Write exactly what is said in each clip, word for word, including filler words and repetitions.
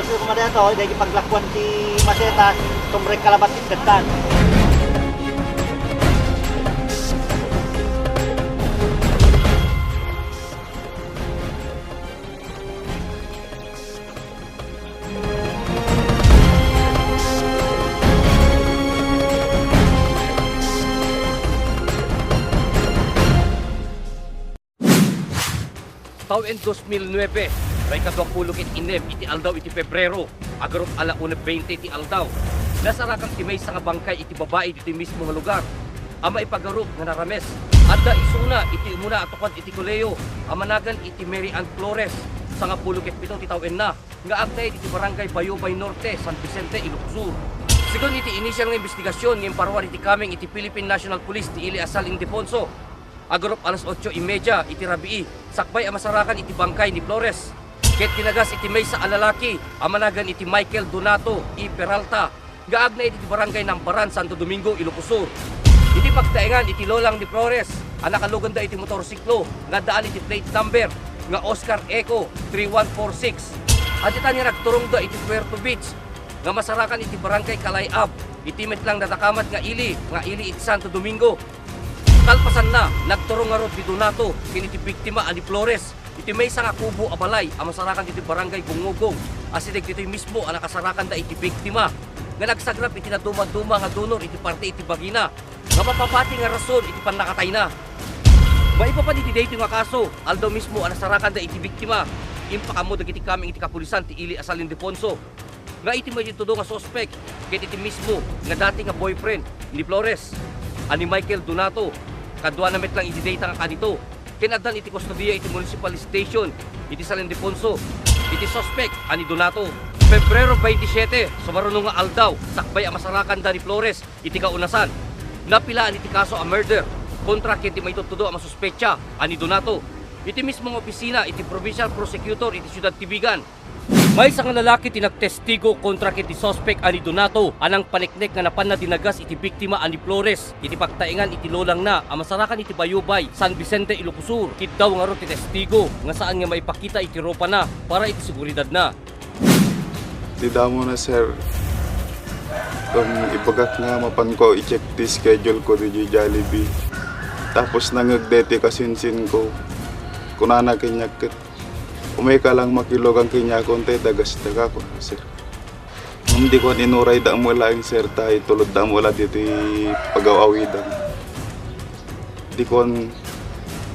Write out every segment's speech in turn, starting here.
Kumada to, dahil paglakuan ti masetas, tumrek kalabat ti detan. Tawen dos mil nuebe, nga ikaduapulo ket innem iti aldaw iti Pebrero, agarup a la una bente ti aldaw, nasarakan ti maysa nga bangkay iti babai ditoy mismo nga lugar a maipagarup nga narames. Adda isuna iti umuna a tukod iti koleo a managan iti Mary Ann Flores, sangapulo ket pito ti tawenna, nga agnaed iti Barangay Bayubay Norte, San Vicente, Ilocos Sur. Segun iti initial nga imbestigasyon nga imparuar iti kameng iti Philippine National Police ti ili a Sal Ildefonso, agarup alas otso y media iti rabii, sakbay a masarakan iti bangkay ni Flores ket dinagas iti maysa a lalaki a managan iti Michael Donato E. Peralta, nga agnaed iti Barangay Nambaran, Santo Domingo, Ilocos Sur. Iti pagtaengan iti lolang ni Flores a nakaluganda iti motorsiklo nga addaan iti plate number nga Oscar Echo three one four six, adda ita nga nagturongda iti Puerto Beach nga masarakan iti Barangay Calay-ab, iti met lang nadakamat nga ili nga ili iti Santo Domingo. Kalpasanna, nagturong ngarud ni Donato ken iti biktima a ni Flores iti maysa nga kubo a balay a masarakan iti Barangay Gungugong a sideg ditoy mismo a nakasarakanda iti biktima nga nagsagrap iti nadumaduma nga dunor iti parte iti bagina nga mapapati nga rason iti pannakatayna. Maipapan iti daytoy nga kaso, aldaw mismo a nasarakanda iti biktima, impaammo dagiti kameng iti kapulisan ti ili a Sal Ildefonso nga iti maitudo nga suspek ket iti mismo nga dati nga boyfriend ni Flores a ni Michael Donato. Kaduana met lang iti dayta nga kanito ken addan iti kustodia iti municipal station iti San Ildefonso iti suspek a ni Donato. Pebrero baintisiete, sumaruno nga aldaw, sakbay a masarakanda ni Flores iti kaunasan, napilaan iti kaso a murder kontra ken ti maitudtudo a masuspetsa a ni Donato iti mismo nga opisina iti provincial prosecutor iti siudad ti Vigan. Maysa nga lalaki ti nagtestigo kontra ken ti suspek a ni Donato a nangpaneknek nga napanna dinagas iti biktima a ni Flores iti pagtaengan iti lolangna a masarakan iti Bayubay, San Vicente, Ilocos Sur. Kiddaw ngarud ti testigo nga saan nga maipakita iti rupana para iti seguridadna. Ti damona, sir, um, ibagak nga mapanko i-check ti schedule ko didiay Jollibee. Tapos nangngeg daytoy kasinsinko. Kunana kaniak ket, "Umayka lang makilugan kaniakon ta idagasta ka," kuna, sir. Ngem dikon inuray damo laeng, sir, ta itulodda mo la ditoy pagaw-awidan. Dikon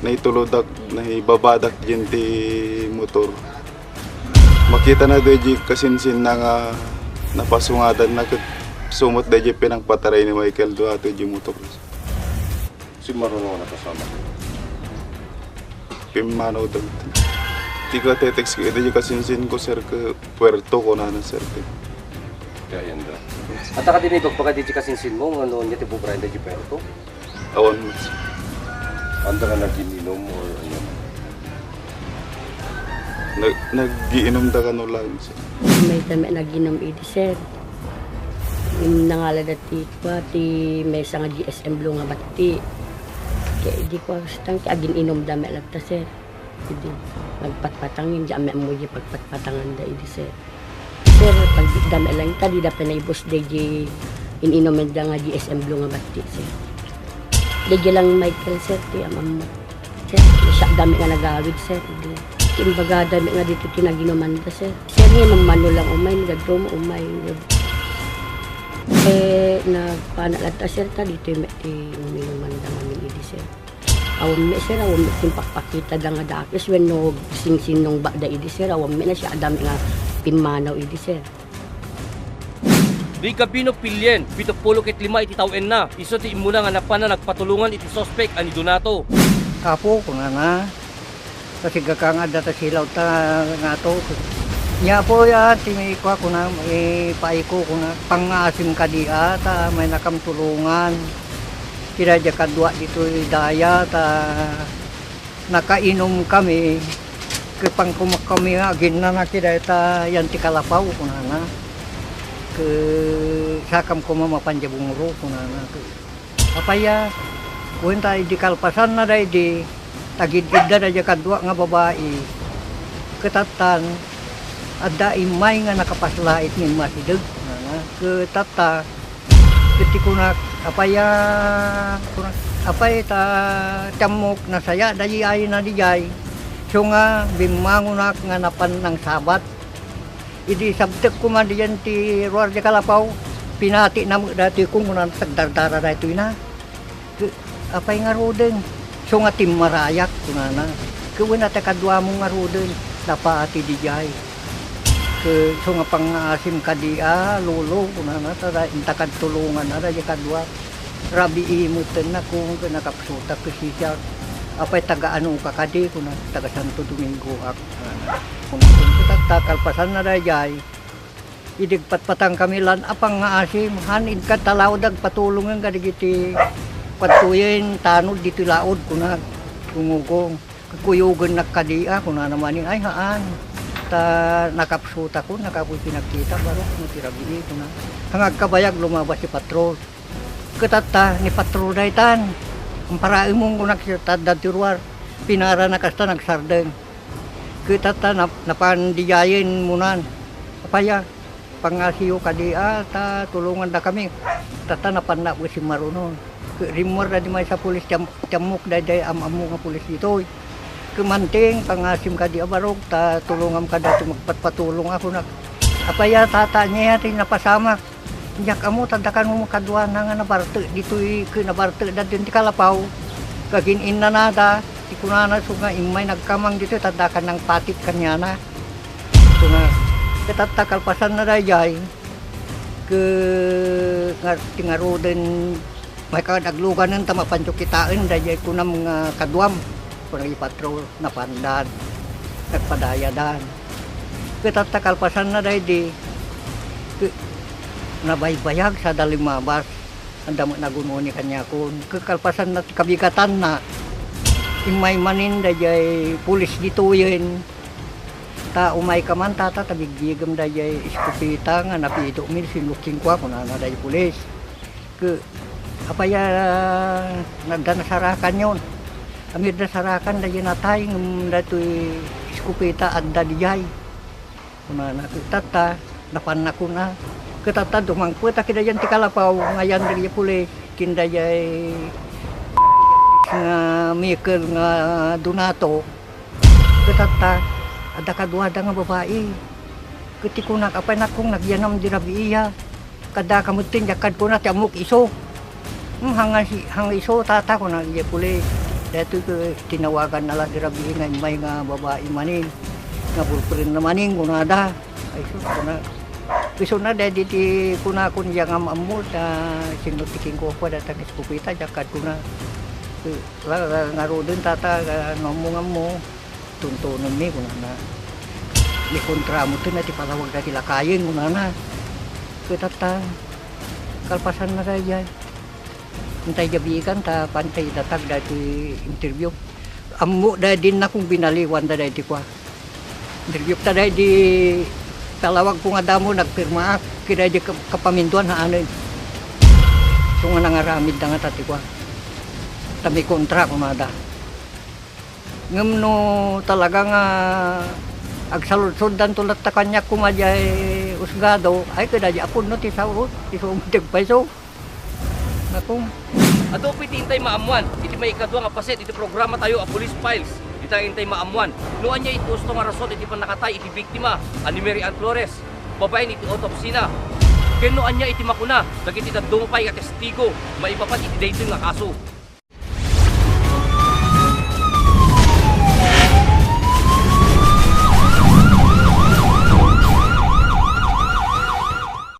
naitulodak, naibabadak diay ti motor. Makitana daydiay kasinsinna nga napasungadanna ket sumot daydiay pinangpataray ni Michael Duarte diay motor. Simaruno a nakasama. Pimmanaw dagiti. Ti ka-text ko, iti kasinsin ko, sir, ka puerto, kunana, sir, ti. Kayanda. At saka din ibagbaga di kasinsin mo, nga no, niya ti bubrayan da di puerto? Awan mo, sir. Anda ka nag-inom or ano? Nag-, nag-iinom da kano lang, sir. May tama nag-inom idi, sir. Yung nangalada ti, kwa, ti maysa nga G S M Blue nga batti. Kaya di kwa, sitang ti agin-inom da may latta, sir. Idi, nagpatpatangin, di amin mo di pagpatpatangan da idi, sir. Sir, pag di dami lang ta, di da pinaibos da di in-inuman da nga G S M Blue nga batti, sir. Di di lang Michael, sir, ti amam mo. Sir, siya dami nga nagawid, sir. Di. Imbaga dami nga dito tinaginuman da, sir. Sir, nga mamano lang umay, nga drum umay, nga. Eh, nagpanalat ta, sir, ta dito yung ti uminuman da nga idi, sir. Awan mi, sir, awan mi timpakpakita da nga dakes wenno singsinnong bakda idi, sir. Awan mi na siya adam nga pimmanaw idi, sir. Di Gabino Pilien, pito pulo ket lima iti tawenna, isu ti immuna nga napanna nagpatulongan iti suspek a ni Donato. Apo, kunana, kasigaka nga adda ta silaw ta nga ato. Nia po ya, ti may kwa, kuna, eh, paiko, kuna, pangngaasim kadi, ah, ta may nakamtulongan. Ti daydiay kadua ditoy daya ta nakainom kami, ket pangkumak kami nga aginnana ti dayta yan ti kalapaw, kunana. Ket sakam koma mapan diay bungro, kunana. Ket apay ya, wen ta idi kalpasanna daydi, tagid-idda daydiay kadua nga babai. Ket attan, Adda immay nga nakapaslait nga immasideg, kunana. Ket tatta, ket ti kunak, apay a, kunak, apay ta ti ammok, nasaya daydi ayna dijay. Isu nga bimmangonak nga napan nangsabat. Idi sabtek koma diyan ti ruar di kalapaw, pinatina met daytoy, kunana, tagdardara daytoy na. Ke-, apay ngaruden? Isu nga timmarayak, kunana. Ket wen a ti kaduamo ngaruden, napati dijay. Ket isu nga pangngaasim kadi a, lolo, kunana, ta da-, inta kad tulongan a daydi kadua. Rabii metten, nakon, ket nakapsutak ket siak. Apay, taga-anoka kadi? Kuna, taga Santo Domingoak, kunana. Kun, kun, tatta, kalpasanna daydiay. Idi agpatpatangkami lan a pangngaasim, han inkad ta laod agpatulongen kadagiti kuadtoyen tanod ditoy laod, kunak, gungugong. Kukuyogennak kadi a, kunana manen, ay, haan. Ta nakapsutakon, nakapoy pinagkita, barok, no ti rabii, kuna. Nga agkabayag, lumabas ti patrol. Ket tatta, ni patrol daytan. Amparaemon, kunak, ta adda ti ruar. Pinarana kasta, nagsardeng. Ket tatta, nap-, napan dijayen munan. Apay a, pangngasiyo kadi a, ta tulongandakami. Tatta, napanna ket simmarunon. Ket rimmuar daydi maysa a pulis ti am-, ti ammok daydiay am-ammo nga pulis ditoy. Ket manting, pangngasim kadi a barok, ta tulongam kada ti magpatpatulong a kunak. Apay a, tata, ania ti napasamak? Diak ammo, ta adda kano kaduana nga nabarte ditoy, ket nabarte da ditoy ti kalapaw. Kagin-innanada, ti kunana, isu nga immay nagkamang ditoy, ta adda kan nangpatit kaniana. Isu nga, ket tatta, kalpasanna daydiay, ket ngar-, ti ngaruden, maikad agluganen ta mapanto kitaen daydiay kunam nga kaduam, kuna ipatro. Napandan, nagpadayadan. Ket tatta, kalpasanna daydi, ket nabaybayag sada limmabas. Adda met nagun-oni kaniakon. Ket kalpasanna ti kabigatanna, immay manen daydiay pulis ditoyen. Ta umayka man, tata, ta bigbigem daydiay eskopeta nga napidomi, sinluk kenkuana, kunana daydiay pulis. Ket apay a, adda nasarakanyon? Amin da sarakan daydiay natay, ngem daytoy eskopeta adda daydiay. Kunana, ket tatta, napanna, kuna. Ket tatta, dumangpet a kadaydiay ti kalapaw, nga ayan daydiay pulis, ken daydiay nga Michael nga Donato. Ket tatta, adda kaduada nga babai. Ket ti kunak, apay, nakon, nagyanam di rabii a. Kaddaka metten, diak kad kuna ti ammok isu. Hmm, hanga si-, hanga isu, tata, kuna idiay pulis. Daytoy ket tinawaganna la di rabii nga immay nga babai manen. Nga boyfriendna manen, kunada. Ay, sus, kuna. Isuna, daydi ti kunakon, diak am-ammo, ta sinno ti kenkuana, dayta nga eskopeta, diak kad kuna. La, la, ngaruden, tata, no ammo nga ammo, tuntunenmi, kunana. Mikontra metten ti palawag daydi lakayen, kunana. Ket tatta, kalpasanna daydiay. Intay diay biigan ta pantay idatag daytoy interview. Ammo daydi, nakon, binaliwanda daydi kua. Interview ta daydi palawagko nga damo, nagpirmaak. Ket daydi ka-, kapamintuan, haanen. Isu nga nangaramidda ngata ti kua. Ta mikontra, kunada. Ngem no talaga nga agsaludsoddanto latta kaniak koma diay husgado, ay, ket daydi a pudno ti sao, ti sao ti agpayso. Nakon. Adu pay ti intay maammoan iti maikadua nga paset iti programatayo a Police Files. Dita intay maammoan no ania iti husto nga rason iti pannakatay iti biktima a ni Mary Ann Flores babaen iti autopsina, ken no ania iti makuna dagiti dadduma pay nga testigo maipapan iti daytoy nga kaso.